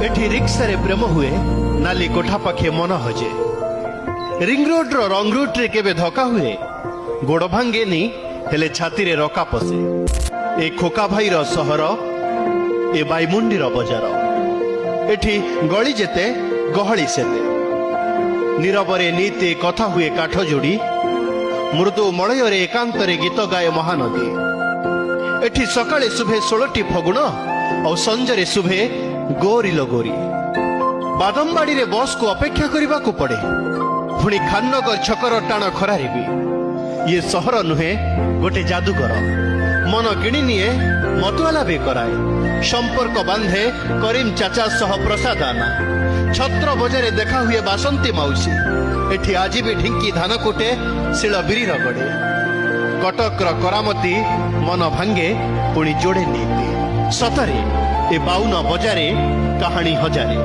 ଏଠି ରିକ୍ସାରେ ପ୍ରେମ ହୁଏ, ନାଲି କୋଠା ପାଖେ ମନ ହଜେ। ରିଙ୍ଗ ରୋଡର ରଙ୍ଗ ରୁଟ୍ରେ କେବେ ଧକ୍କା ହୁଏ, ଗୋଡ଼ ଭାଙ୍ଗେନି, ହେଲେ ଛାତିରେ ରକା ପଶେ। ଏ ଖୋକା ଭାଇର ସହର, ଏ ବାଇମୁଣ୍ଡିର ବଜାର। ଏଠି ଗଳି ଯେତେ, ଗହଳି ସେତେ। ନୀରବରେ ନିତି କଥା ହୁଏ କାଠ ଯୋଡ଼ି। ମୃଦୁ ମଳୟରେ ଏକାନ୍ତରେ ଗୀତ ଗାଏ ମହାନଦୀ। ଏଠି ସକାଳେ ଶୁଭେ 16ଟି ଫଗୁଣ, ଆଉ ସଞ୍ଜରେ ଶୁଭେ ଗୋରିଲ ଗୋରି। ବାଦମବାଡ଼ିରେ ବସ୍କୁ ଅପେକ୍ଷା କରିବାକୁ ପଡେ, ପୁଣି ଖାନନଗର ଛକର ଟାଣ ଖରାରେ ବି। ଇଏ ସହର ନୁହେଁ, ଗୋଟେ ଯାଦୁଗର। ମନ କିଣି ନିଏ, ମତୁଆଲା ବି କରାଏ। ସମ୍ପର୍କ ବାନ୍ଧେ କରିମ ଚାଚା ସହ ପ୍ରସାଦ ଆନା। ଛତ୍ର ବଜାରେ ଦେଖା ହୁଏ ବାସନ୍ତୀ ମାଉସୀ। ଏଠି ଆଜି ବି ଢିଙ୍କି ଧାନ କୁଟେ, ଶିଳ ବିରି ରଗଡ଼େ। କଟକର କରାମତି ମନ ଭାଙ୍ଗେ, ପୁଣି ଯୋଡ଼େ ନୀତି। ସତରେ ଏ 52 ବଜାରେ କାହାଣୀ ହଜାରେ।